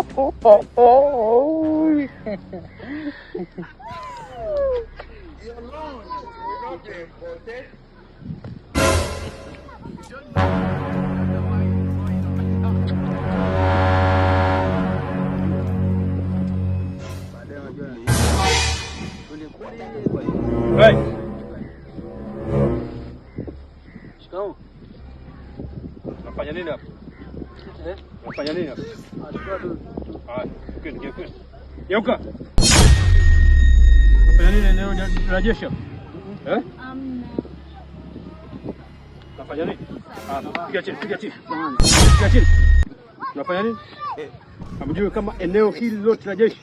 Your loan will not be imported. Hey. Shikamoo. Unafanya nini hapa? Eh? Unafanya nini hapa? Alikuwa tu Haya, geuka. Geuka. Unafanya nini eneo la jeshi hapa? Eh? Amna. Unafanya nini? Ah, piga chini, piga chini. Piga chini. Unafanya nini? Hamjui kama eneo hili lote la jeshi?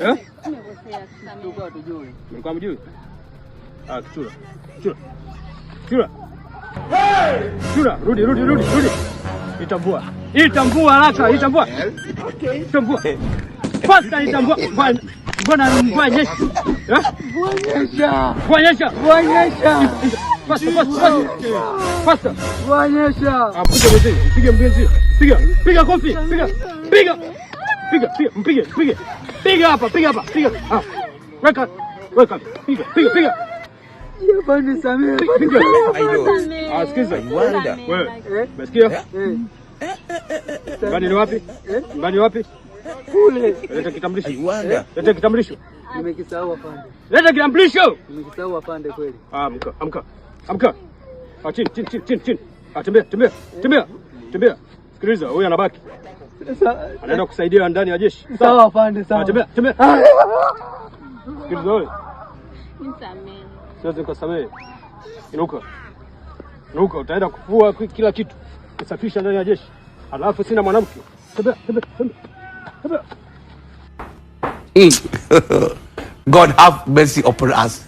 Eh? Tumekosea, tusamehe. tulikuwa hatujui. Mlikuwa hamjui? Ah, kichura. Kichura. Kichura. Kichura, rudi rudi rudi rudi. Itambua. Itambua haraka, itambua. Okay. Itambua. Pasta itambua. Mbona mvua nyesha? Eh? Bwanyesha. Mvua nyesha. Bwanyesha. Pasta, pasta, pasta. Pasta. Bwanyesha. Ah, piga mwenzi, piga mwenzi. Piga, piga kofi, piga. Piga. Piga, piga, mpige, mpige. Piga hapa, piga hapa, piga. Ah. Weka. Weka. Piga, piga, piga. Jamani nisamehe. Piga. Tusamehe. Ah, sikiza. Tusamehe. Wewe. Eh? Umesikia? Eh. Nyumbani ni wapi? Eh? Nyumbani wapi? Kule. Leta kitambulisho. Leta kitambulisho. Nimekisahau afande. Leta kitambulisho. Nimekisahau afande kweli. Ah, amka, amka. Amka. Ah, chini, chini, chini, chini, chini. Ah, tembea, tembea, tembea. Tembea. Sikiliza, huyu anabaki. Sasa Anaenda kusaidia ndani ya jeshi. sawa afande, Ah, sawa. tembea, tembea. Sikiliza wewe. Nisamehe. Siwezi nikusamehe. Inuka. Inuka, utaenda kufua kila kitu. Kusafisha ndani ya jeshi. Alafu sina mwanamke. Tembea, tembea, tembea. Tembea. God have mercy upon us.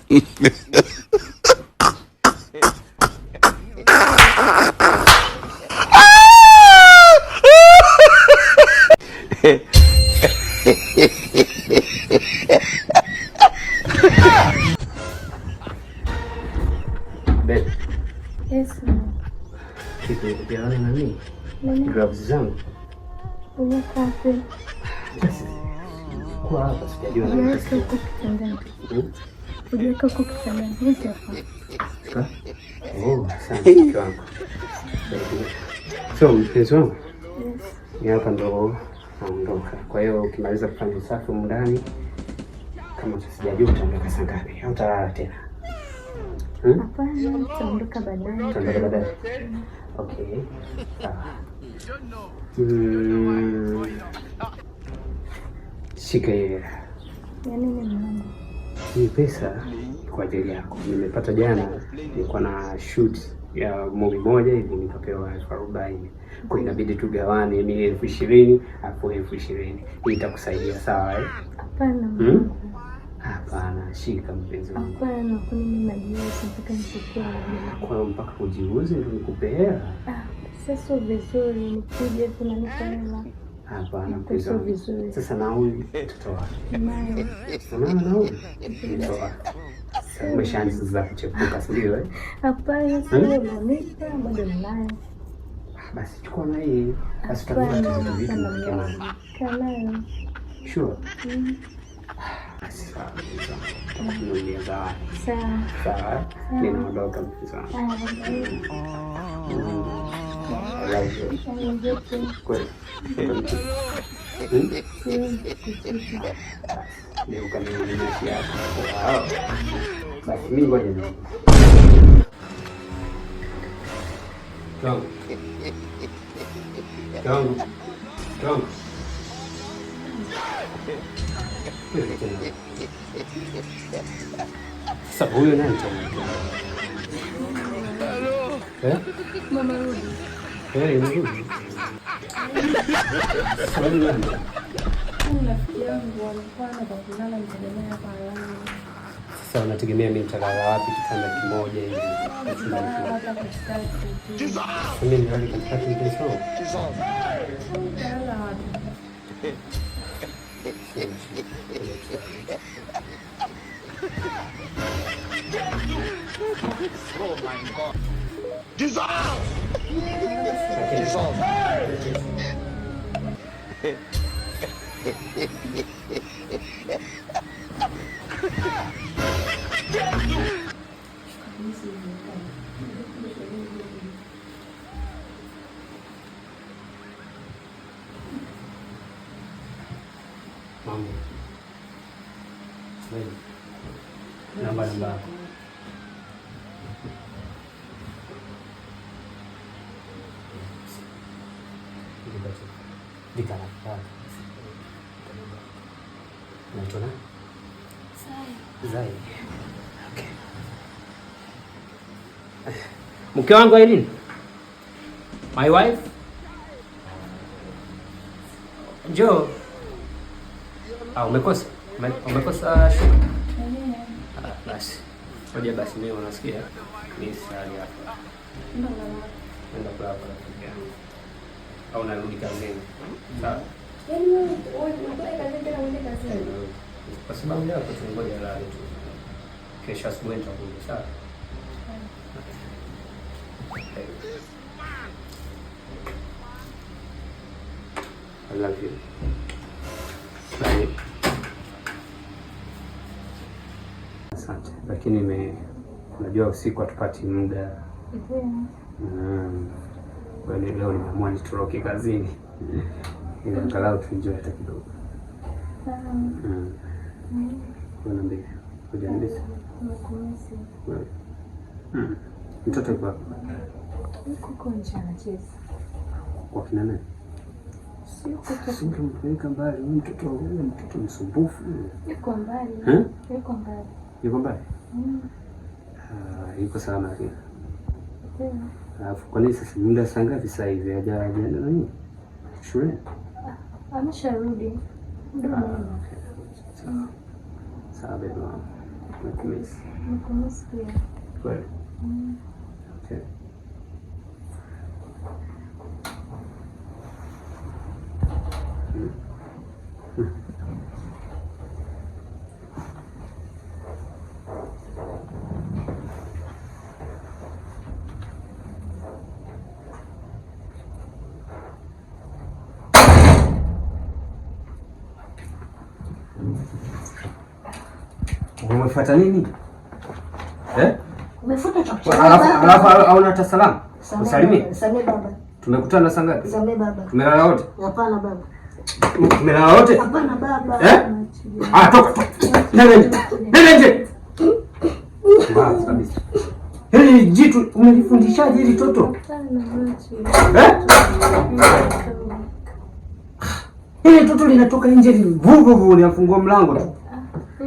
Babe, Yes, ma'am. kitu hujaona nani? Nini? Gloves zangu. Umeweka wapi? Kwa hapa sijajua nani. Hujaweka huko kitandani. Hmm? Hujaweka huko kitandani. Hizi hapa. Ka? Oh, asante mke wangu. So, mpenzi wangu, Yes. ni hapa ndo naondoka. Kwa hiyo ukimaliza kufanya usafi humu ndani, kama sijajua utaondoka saa ngapi au utalala tena? Hmm? Hapana, tutaondoka baadaye. Utaondoka baadaye? Okay. Sawa. Shika hiyo hela. Ya nini mwanangu? Hii pesa kwa ajili yako. Nimepata jana, nilikuwa na shoot ya movie moja hivi nikapewa 40,000. Kwa hiyo inabidi tugawane, mimi 20,000 afu 20,000. Hii itakusaidia sawa eh? Hapana Hmm? mwanangu. Hapana, shika mpenzi wangu. Hapana, kwani mimi najiweza mpaka nichukue hela. Kwa hiyo mpaka ujiuze ndio nikupe hela? Ah, sasa sio vizuri nikija hivi unanipa hela. Hapana mpenzi Sio wangu. vizuri. Sasa nauli utatoa. Nayo. Unaona nauli? Utatoa. Sasa umeshaanza sasa kuchepuka, si ndio eh? Hapana, sio unanipa bado ninayo. Basi chukua na hii. Basi utanunua Hapana, vitu vitu hapana, mke wangu. Kaa nayo. Sure. Basi sawa, mpenzi wangu. Nitakununulia zawadi. Sawa. Sawa? Ninaondoka mpenzi wangu. Haya, I love you. I love you too. Kweli. Hmm? Siwezi kukuchiti. Geuka nionyeshe yako. Wow. Basi mimi ngoja ni. Mke wangu. Mke wangu. Mke wangu. Wewe tena. Sasa huyo nani tena? Eh? Mama rudi. Eh, imerudi. Sasa huyu nani? Huyu rafiki yangu alikuwa na pa kulala nitegemea hapa alale. Sasa unategemea mimi nitalala wapi kitanda kimoja hivi? Na chumba kimoja. Hapa katikati tu. Sasa mimi nilale katikati mpenzi wangu. Utalala wapi? Oh my God. Jesus! Jesus! Mambo. Wewe. Namba namba yako. Andika haraka. Unaitwa nani? Zai. Zai. Okay. Mke wangu Aileen. My wife. Njoo. Ah, umekosa. Umekosa shuka. Ah, basi. Ngoja basi mimi unasikia. Mimi silali hapa. Nenda kulala kwa rafiki yangu. Au narudi kazini. Sawa. Yaani wewe wewe kazini tena uende kazini. Kwa sababu leo tu ngoja lale tu. Kesho asubuhi nitakuja, sawa? Okay. I love you. Bye. Asante. Lakini unajua usiku hatupati muda. Kwa hiyo leo nimeamua nitoroke kazini ili angalau tuenjoy hata kidogo. Kuna mbili. Hujanimbisa? Nimekumisi. Wewe. Mtoto yuko wapi? Yuko huko nje anacheza. Kwa kina nani? Sio kuto. Singempeleka mbali. Huyu mtoto msumbufu. Yuko mbali. Hmm? Yuko mbali. Yuko mbali? Mm. Ah, yuko salama lakini. Ndio. Alafu kwa nini sasa muda saa ngapi sasa hivi hajaenda nani? Shule? Amesharudi. Muda Ah, mwingi. okay. Sawa. Sawa baby wangu. Nakumisi. Nimekumisi pia. Kweli. Mm. Okay. Umefuata nini? Eh? Umefuta cha kucheza Alafu baba. alafu hauna hata salamu. Samehe Usalimie. baba, samehe baba. Tumekutana saa ngapi? Samehe baba. Tumelala wote? Hapana baba. Tumelala wote? Hapana baba. Eh? Ah, toka toka. Nenda nje. Nenda nje. Mbaya kabisa. Hili jitu umelifundishaje hili toto? Hapana, machi. Eh? Hili toto linatoka nje vuvuvu linafungua mlango tu.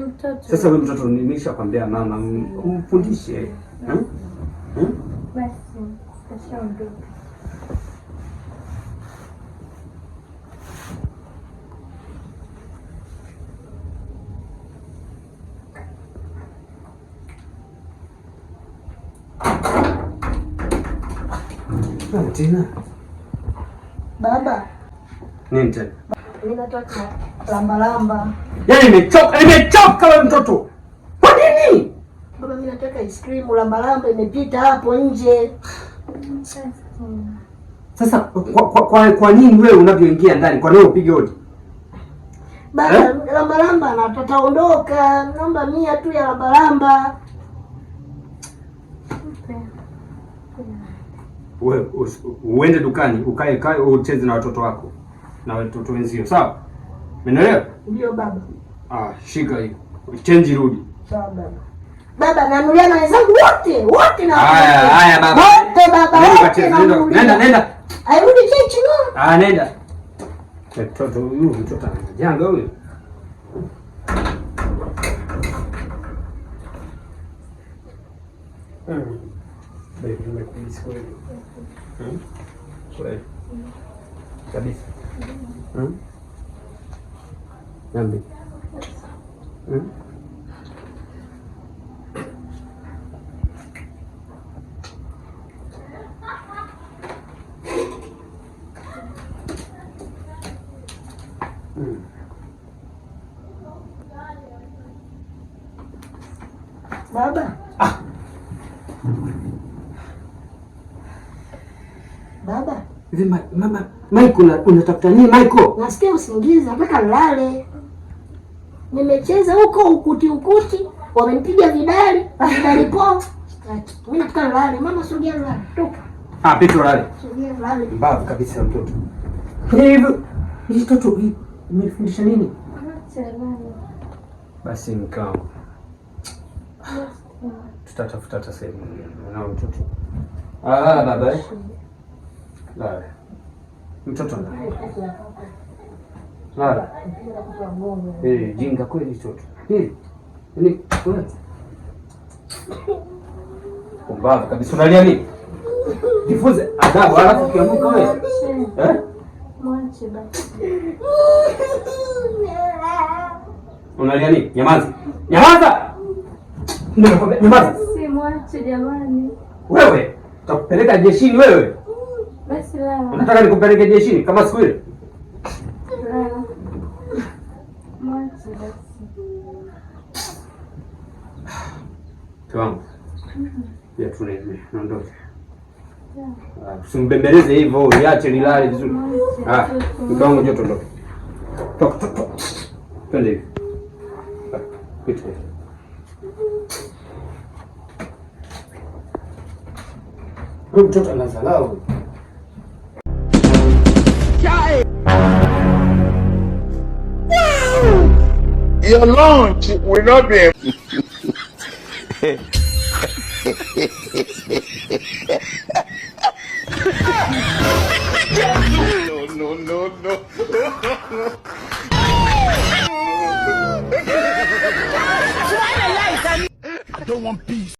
Mtoto. Sasa wewe mtoto nimeshakwambia mama umfundishe. Hmm? Hmm? Basi, kashaondoka. Mama tena. Baba, Nini tena? mimi nataka lamba lamba. Yaani nimechoka, nimechoka wewe mtoto. Kwa nini? Baba, mimi nataka ice cream lamba lamba imepita hapo nje. Sasa kwa nini wewe unavyoingia ndani? Kwa nini upige hodi? Baba, Eh? lamba lamba na tataondoka. Naomba 100 tu ya lamba lamba. Wewe uende dukani ukae kae ucheze na watoto wako na watoto wenzio, sawa? Umeelewa? Ndio baba. Ah, shika hiyo. Change rudi. Sawa baba. Baba, nanulia na wenzangu wote, wote na Haya, haya baba. Wote baba, Nenda wote ukacheze, nenda, nanunulia. nenda, nenda. Airudi change no. Ah, nenda. Mtoto huyu mtoto ana janga huyu. Baby, nimekuhisi kweli. Hmm? Kweli. Kabisa. Hmm? Niambie. Hmm? Baba. Baba, Hivi mama Mike, unatafuta nini Michael? Nasikia usingizi, nataka nilale. Nimecheza huko ukuti ukuti, wamenipiga vidali, vidali po. Sitaki. Mimi nataka nilale. Mama sogea nilale. Toka. Ah, Petro lale. Sogea nilale. Mbavu kabisa mtoto. Hivi hii mtoto hii umenifundisha nini? Acha lala. Basi mke wangu. Tutatafuta hata sehemu nyingine. Unao mtoto. Ah, lala baba eh. Lala. Mtoto lala. Lala. Eh, jinga kweli mtoto. Eh. Ni wewe. Pumbavu kabisa unalia nini? Jifunze adabu alafu ukiamuka wewe. Eh? Mwache basi. Unalia nini? Nyamaza. Nyamaza! Nimekwambia nyamaza. Si mwache jamani. Wewe utakupeleka jeshini wewe. Basi lala. Unataka nikupeleke jeshini kama siku ile? Lala. Mwache basi. Mke wangu. Ya tuna naondoka. Usimbembeleze hivyo, liache lilale vizuri. Ah, mke wangu njoo tuondoke. Toka, toka, toka. Twende hivi. Ah, pita hivi. Huyu mtoto anadharau. Your lunch will not be No, no, no, no. I don't want peace.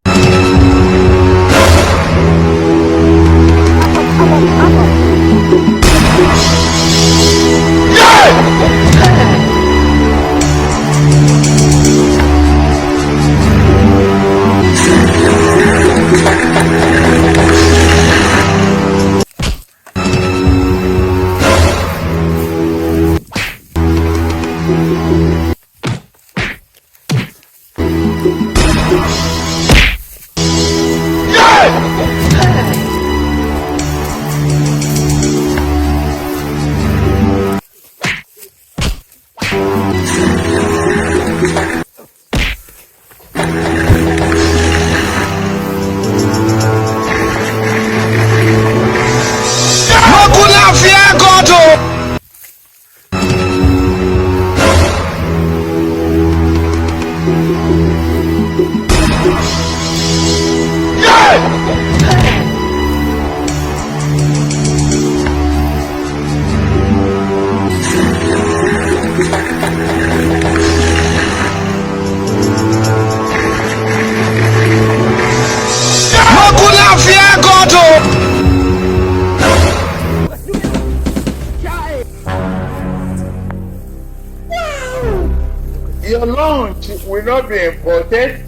Your lunch will not be imported.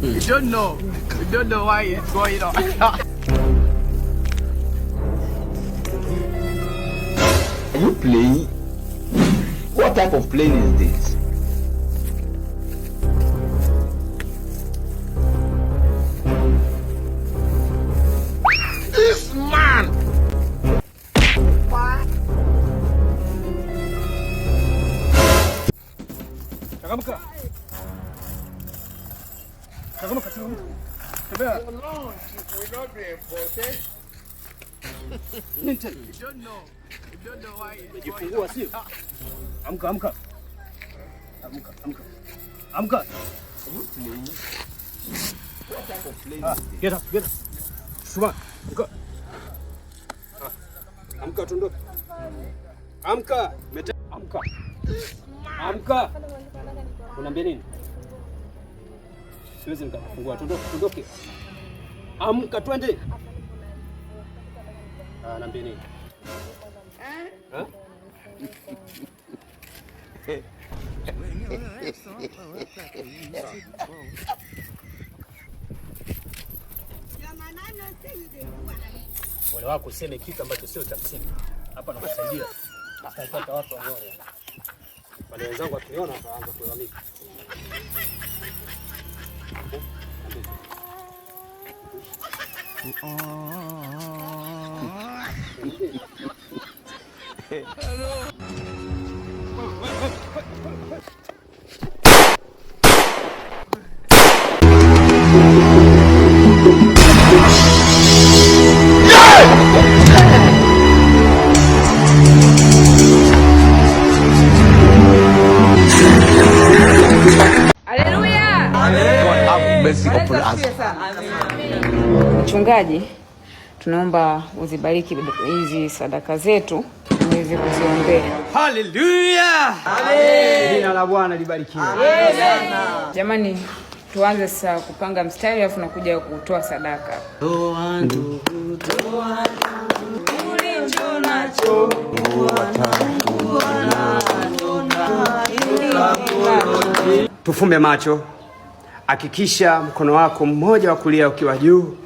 You don't know. You don't know why it's going on. Are you playing? What type of plane is this? This man! Changamka. Changamka, changamka. Tembea. Your lunch will not be imported. Nini tena? Umejifungua sio? Amka, amka. Amka, amka. Amka. Ah, get up, get up. Suma, amka. Amka tuondoke. Amka. Amka. Amka. Unaambia nini? Siwezi nikakufungua. Tuondoke, tuondoke. Amka twende. Ah, naambia nini? Ha? Ole wako useme kitu ambacho sio cha msingi. Hapa nakusaidia. Sitapata watu wanione. Wale wenzangu wakiniona wataanza kulalamika. Haleluya. God have mercy upon us. Mchungaji, tunaomba uzibariki hizi sadaka zetu uweze kuziombea. Haleluya! Jina la Bwana libarikiwe. Jamani, tuanze sasa kupanga mstari alafu nakuja kutoa sadaka. Tufumbe macho. Hakikisha mkono wako mmoja wa kulia ukiwa juu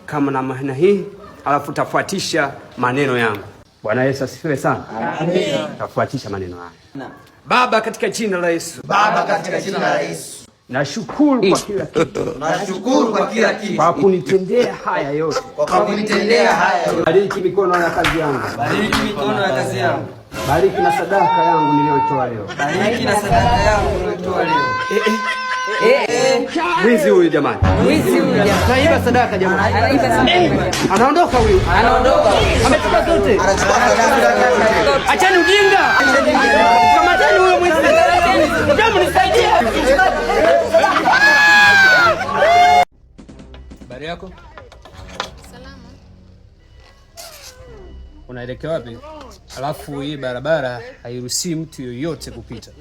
kama na maana hii, alafu tafuatisha maneno yangu. Bwana Yesu asifiwe sana. Amen. Tafuatisha maneno haya. Baba, katika jina la Yesu. Baba, katika jina la Yesu. Nashukuru kwa kila kitu. Nashukuru kwa kila kitu. Kwa kunitendea haya yote. Kwa kunitendea haya yote. Bariki mikono ya kazi yangu. Bariki mikono ya kazi yangu. Bariki na sadaka yangu niliyotoa leo. Bariki na sadaka yangu niliyotoa leo. Mwizi huyu jamani. Mwizi huyu jamani. Anaiba sadaka jamani. Anaiba sadaka. Anaondoka huyu. Anaondoka. Amechukua zote. Acheni ujinga. Kamateni huyo mwizi. Jamani nisaidie. Habari yako? Salama. Unaelekea wapi? Alafu hii barabara hairuhusi mtu yoyote kupita,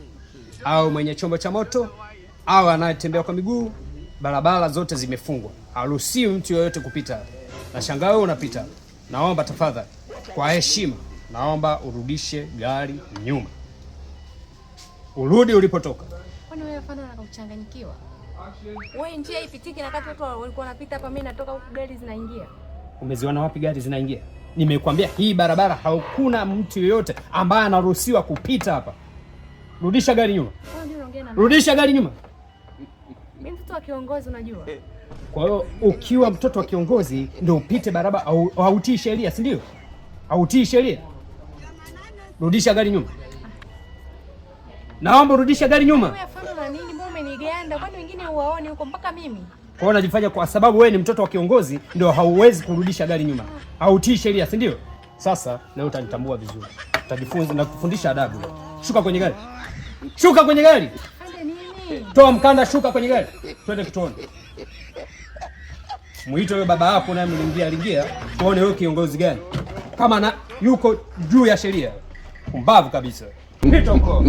au mwenye chombo cha moto au anayetembea kwa miguu. Barabara zote zimefungwa, haruhusiwi mtu yoyote kupita. Nashangaa wewe unapita. Naomba tafadhali, kwa heshima, naomba urudishe gari nyuma, urudi ulipotoka. Kwani wewe afande unataka kuchanganyikiwa? Wewe njia ipitiki na kati watu walikuwa wanapita hapa, mimi natoka huku gari zinaingia. Umeziona wapi gari zinaingia? Nimekuambia hii barabara hakuna mtu yoyote ambaye anaruhusiwa kupita hapa. Rudisha gari nyuma, Wewe ndio unaongea na mimi. rudisha gari nyuma. Mimi mtoto wa kiongozi unajua. Kwa hiyo ukiwa mtoto wa kiongozi ndio upite barabara au hautii sheria, si ndio? Hautii sheria. Rudisha gari nyuma. Naomba urudishe gari nyuma. Wewe afande una nini? Mbona umeniganda? Kwani wengine huwaoni huko mpaka mimi? Kwa hiyo unajifanya kwa sababu wewe ni mtoto wa kiongozi ndio hauwezi kurudisha gari nyuma. Hautii sheria, si ndio? Sasa leo utanitambua vizuri. Utajifunza na kufundisha adabu. Shuka kwenye gari. Shuka kwenye gari. Afande nini? Toa mkanda, shuka kwenye gari. Twende kituoni. Mwite huyo baba yako naye mlingia lingia, tuone huyo kiongozi gani. Kama na yuko juu ya sheria. Pumbavu kabisa. Pita huko.